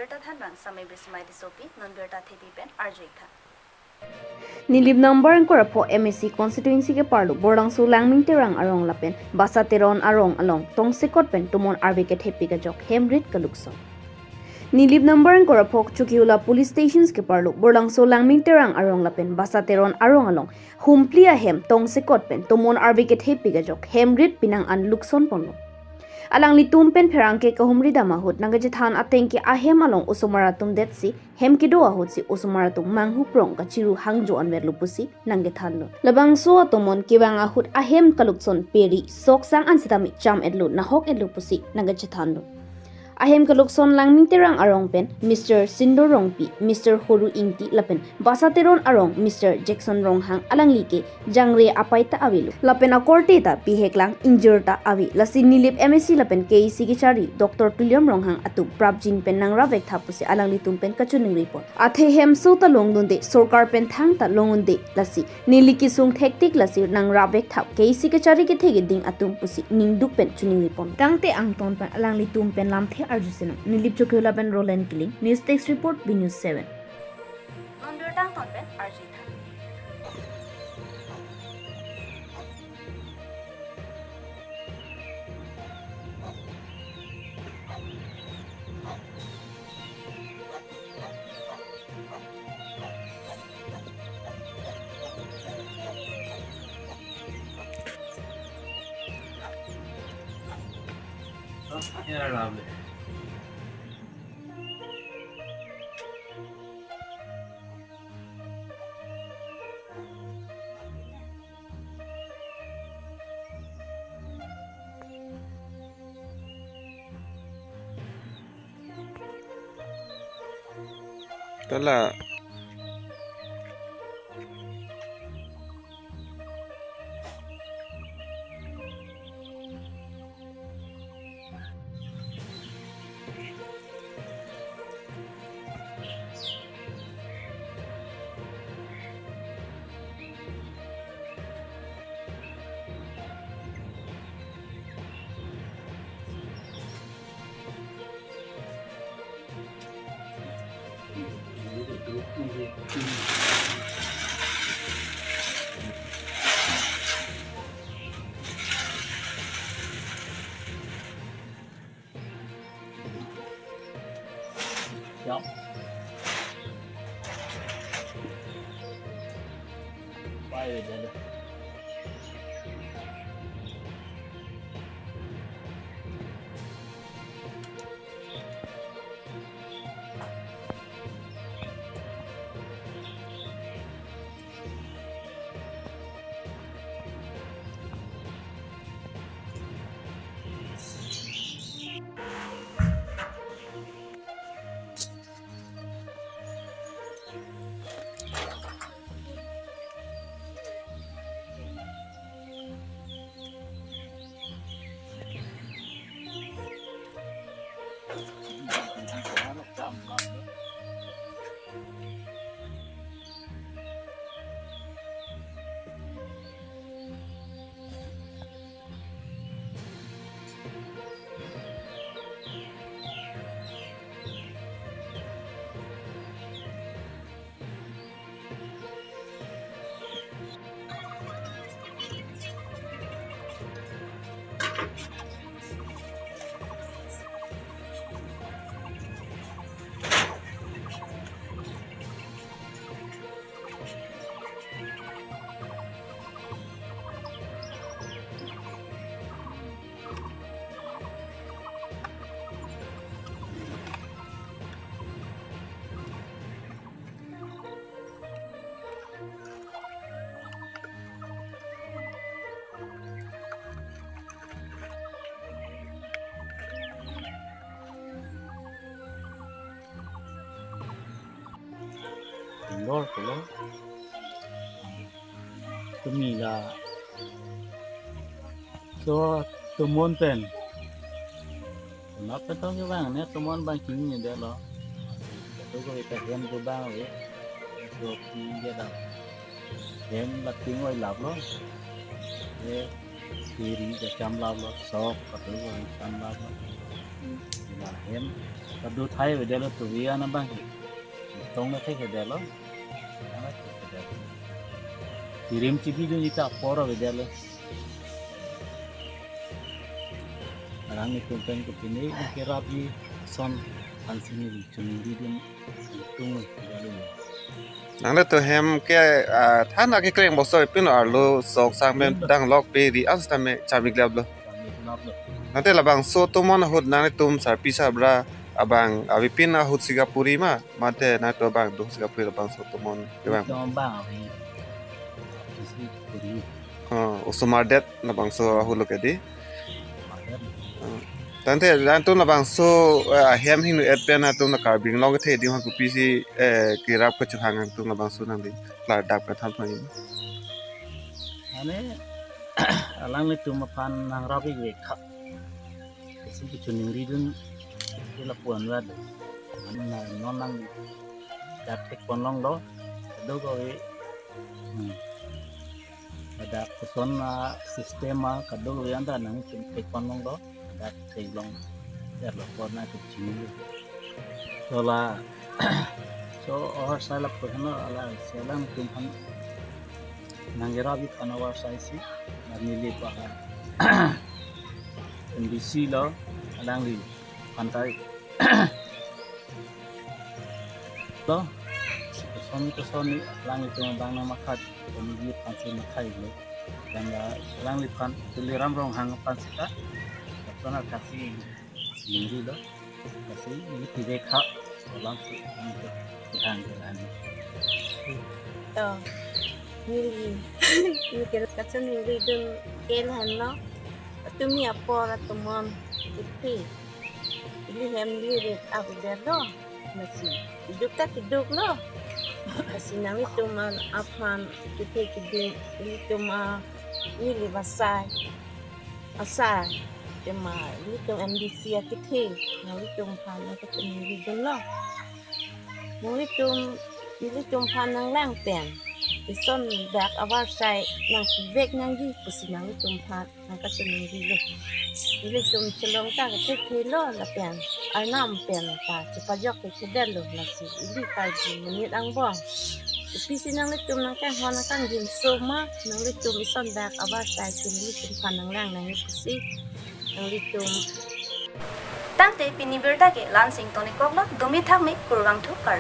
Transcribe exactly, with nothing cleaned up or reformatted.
Birta thanbang Samai Bismai Tissopi, non birta thepi pen arju-ik tha. Nilip number ingkoi ra pho M A C constituency keparlo Borlangso Langming Terang arong lapen Basa Teron arong along tongsekot pen tomon arve kethepi ajok hem rit kalukson. Nilip number ingkoi ra pho Chokihola police stations keparlo Borlangso Langming Terang arong lapen Basa Teron arong along humpli ahem tongsekot pen tomon arve kethepi ajok hem rit pinang an lukson ponlo. Alanglitum pen pherangke kahumri dam ahut nangkachethan ateng ke ahem along osomar atum detsi hem kedo ahutsi osomar atum manghu prong kachiru hangjo anverlo pusi nangkethanlo. Labangso atomon kevang ahut ahem kalukson peri sok sang an sitame cham-etlo, nahok-etlo pusi nangkachethanlo. Ahem kalukson Langming Terang arong pen Mister Sindor Rongpi, Mister Horu Ingti lapen Basa Teron arong Mister Jackson Ronghang alangli ke jangre apai ta avelo. Lapen akorte ta bihek lang injure ta ave. Lasi Nilip M A C lapen K A C kechari Doctor Tuliram Ronghang atum prapjin pen nangrap vek tha pusi alanglitum pen kachiningri pon. Athe hemso ta longdunde, sorkar pen thangta long-unde, lasi neli kesung thektik, lasi nangrap vek tha, K A C kechari kethe keding atum pusi ningduk pen chiningri pon. Tangte angton pen alanglitum pen lamthe arju sinang. Nilip Chokihola pen Roland Killing, News Desk Report, B News seven. Non birta angton pen arju-ik tha. Tala. Ja. Beide. Lor pulo. Tumi la. So, tomon pen. Nap pen tong kevang ne, tomon bang chini ne delo. Katu ko ita hem tu bang ave. So, pi dia da. Hem la ting oi lap lo. E, peri ja cham lap lo. Sok katu ko cham lap lo. La hem. Kado thai avedetlo, tuvi an abang ke. Tong na thek avedetlo. Kirim chibidun ita apor avedetlo. Alanglitum pen ke pine kerap ji ason aphansi neli choningridun tung avedetlo. Nanglitum hem ke, ah, than akekleng bosoi pin arlo sok sang pen dang lok pe ri an sitame chamiklaplo. Chamiklaplo. Tangte labangso atomon ahut nanglitum sarpi sarbura abang avepin ahut si kapuri ma, mate nangtum abang do si kapuri labangso atomon ke abang? Itum abang avi. Isi puri. Oh, osomar det labangso ahut lo ke dei. Osomar det. Oh. Tangte nangtum labangso, eh, ahem hingno et pen nangtum la Karbi Anglong kethe adim aphan kopisi, eh, kerap kachehang nangtum labangso nangli klardap kethan pon. Mane alanglitum aphan nangrap-ik vek tha. Isi kachoningridun ke lapu-an rat. Mane na non nang dak thek pon longlo. Kadokave. Hmm. Dak koson a-system a kadokave anta nangtum thek pon longlo. Dak theklong. Dak lo pon na kachini. So la, so ovarsai lapu henlo, alangsi alangtum aphan nangkerap-ik aphan ovarsai si, neli pa M D C lo, alangliphan ta-ik lo. Koson koson alanglitum abang nangmatha, komiji aphansi matha-iklo. Dan la alangliphan Tuliram Ronghang aphan seta, koson athak si ningrilo. Lasi neli pivek tha, alam si, alam si, kehang kehang. To, neli, neli ke kachoningridun ke lahenlo. Tumi apor atomon ipi. Ili hem ili rit avedetlo. Lasi iduk ta kiduklo. Lasi nanglitum aphan kethe kiding, ilitum a, neli vasai. Asar, tema ilitum M D C akethe, nanglitum aphan nangkachoningridunlo. Nanglitum, ilitum aphan nanglang pen, ison dak avarsai nangpivek nangji pusi nanglitum aphan nangkachoningrilo. Ilitum chelong ta kethe thelo lapen arnam pen ta chepajok kethedetlo, lasi ili Karbi monit angbong. Kopisi nanglitum nangkanghon nangkangjinso ma, nanglitum ison dak avarsai ke nanglitum aphan nanglang nangji pusi nanglitum. Tangte pini birta ke la-ansi ingtonikoklo, dumi thakme, kurvangthu, Karbi.